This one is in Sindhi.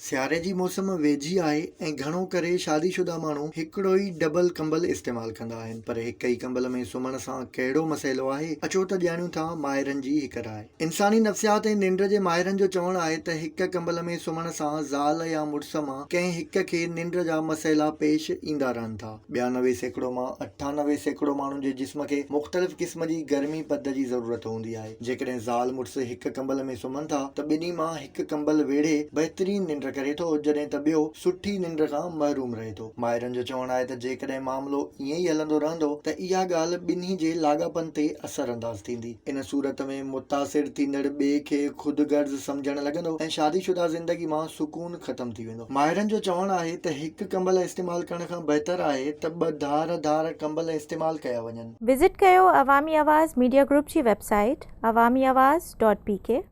سياري جي موسم ويجهي آهي ۽ گهڻو ڪري شادي شده ماڻهو هڪڙو ئي ڊبل ڪمبل استعمال ڪندا آهن پر هڪ ئي ڪمبل ۾ سمهڻ سان ڪهڙو مسئلو آهي اچو ته ڄاڻيون ٿا ماهرن جي هڪ راء. انساني نفسيات ۽ ننڊ جي ماهرن جو چوڻ آهي ته هڪ ڪمبل ۾ سمهڻ سان زال يا مڙس مان ڪنهن هڪ کي ننڊ جا مسئلا پيش ايندا رهن ٿا. 92% مان 98% ماڻهن جي جسم کي مختلف قسم جي گرمي پد جي ضرورت هوندي آهي. جيڪڏهن زال مڙس هڪ ڪمبل ۾ سمهن ٿا ته ٻنهي مان هڪ ڪمبل ويڙهي بهترين ننڊ ڪري ٿو جڏهن ته ٻيو سٺي ننڊ کان محروم رهي ٿو. ماهرن جو چوڻ آهي ته جيڪڏهن معاملو ائين ئي هلندو رهندو ته اها ڳالهه ٻنهي جي لاڳاپن تي اثر انداز ٿيندي. ان صورت ۾ متاثر ٿيندڙ ٻئي کي خود غرض سمجهڻ لڳندو ۽ شادي شده زندگي مان سڪون ختم ٿي ويندو. ماهرن جو چوڻ آهي ته هڪ ڪمبل استعمال ڪرڻ کان بهتر آهي ته ٻه ڌار ڌار ڪمبل استعمال ڪيا وڃن. وزٽ ڪيو عوامي آواز ميڊيا گروپ جي website Awami Awaz dot P K.